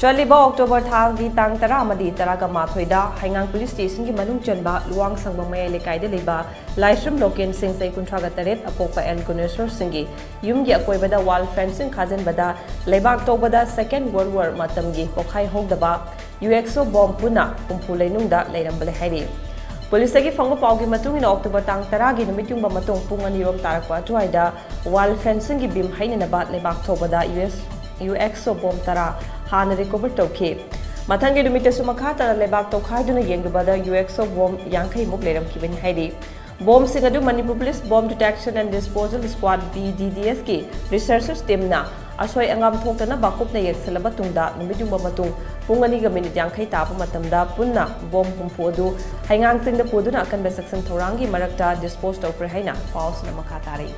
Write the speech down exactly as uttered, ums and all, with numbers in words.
ꯆꯠꯂꯤꯕ ꯑꯣꯛꯇꯣꯕꯔ ꯊꯥꯒꯤ ꯇꯥꯡ ꯇꯔꯥ ꯑꯃꯗꯤ ꯇꯔꯥꯒ ꯃꯥꯊꯣꯏꯗ ꯍꯩꯉꯥꯡ ꯄꯨꯂꯤꯁ ꯁ꯭ꯇꯦꯁꯟꯒꯤ ꯃꯅꯨꯡ ꯆꯟꯕ ꯂꯨꯋꯥꯡ ꯁꯪꯕꯝ ꯃꯌꯥꯏ ꯂꯩꯀꯥꯏꯗ ꯂꯩꯕ ꯂꯥꯏꯁ꯭ꯔꯝ ꯂꯣꯀꯦꯟ ꯁꯤꯡ, ꯆꯍꯤ ꯀꯨꯟꯊ꯭ꯔꯥꯒ ꯇꯔꯦꯠ, ꯑꯄꯣꯛꯄ ꯑꯦꯜ ꯒꯨꯅꯦꯁꯣꯔ ꯁꯤꯡꯒꯤ ꯌꯨꯝꯒꯤ ꯑꯀꯣꯏꯕꯗ wall fencing ꯈꯥꯖꯤꯟꯕꯗ ꯂꯩꯕꯥꯛ ꯇꯧꯕꯗ Second World War ꯃꯇꯝꯒꯤ ꯄꯣꯈꯥꯏ ꯍꯧꯗꯕ UXO ꯕꯣꯝ ꯄꯨꯟꯅ ꯍꯨꯝꯐꯨ ꯂꯩꯅꯨꯡꯗ ꯂꯩꯔꯝꯕ ꯂꯩ ꯍꯥꯏꯔꯤ꯫ ꯄꯨꯂꯤꯁꯇꯒꯤ ꯐꯪꯕ ꯄꯥꯎꯒꯤ ꯃꯇꯨꯡ ꯏꯟꯅ, ꯑꯣꯛꯇꯣꯕꯔ ꯇꯥꯡ ꯇꯔꯥꯒꯤ ꯅꯨꯃꯤꯠ ꯌꯨꯡꯕ ꯃꯇꯨꯡ ꯄꯨꯡ ꯑꯅꯤꯔꯣꯝ ꯇꯥꯔꯛꯄ ꯑꯗꯨꯋꯥꯏꯗ wall fencingꯒꯤ ꯕꯤꯝ ꯍꯩꯅꯅꯕ ꯂꯩꯕꯥꯛ ꯊꯧꯕꯗ US UXO ꯕꯣꯝ ꯇꯔꯥ ꯍꯥꯟꯅ recover ꯇꯧꯈꯤ꯫ ꯃꯊꯪꯒꯤ ꯅꯨꯃꯤꯠꯇꯁꯨ ꯃꯈꯥ ꯇꯥꯅ ꯂꯩꯕꯥꯛ ꯇꯧꯈꯥꯏꯗꯨꯅ ꯌꯦꯡꯂꯨꯕꯗ UXO ꯕꯣꯝ ꯌꯥꯡꯈꯩ ꯃꯨꯛ ꯂꯩꯔꯝꯈꯤꯕꯅꯤ ꯍꯥꯏꯔꯤ꯫ ꯕꯣꯝꯁꯤꯡ ꯑꯗꯨ Manipur Police Bomb Detection and Disposal Squad, BDDSꯀꯤ researchers teamꯅ ꯑꯁꯣꯏ ꯑꯉꯥꯝ ꯊꯣꯛꯇꯅꯕ ꯀꯨꯞꯅ ꯌꯦꯡꯁꯤꯜꯂꯕ ꯇꯨꯡꯗ, ꯅꯨꯃꯤꯠ ꯌꯨꯡꯕ ꯃꯇꯨꯡ ꯄꯨꯡ ꯑꯅꯤꯒ ꯃꯤꯅꯤꯠ ꯌꯥꯡꯈꯩ ꯇꯥꯕ ꯃꯇꯝꯗ ꯄꯨꯟꯅ ꯕꯣꯝ ꯍꯨꯝꯐꯨ ꯑꯗꯨ ꯍꯩꯉꯥꯡ ꯆꯤꯡꯗ ꯄꯨꯗꯨꯅ ꯑꯀꯟꯕ ꯆꯦꯛꯁꯤꯟ ꯊꯧꯔꯥꯡꯒꯤ ꯃꯔꯛꯇ dispose ꯇꯧꯈ꯭ꯔꯦ ꯍꯥꯏꯅ ꯄꯥꯎꯁꯤꯅ ꯃꯈꯥ ꯇꯥꯔꯤ꯫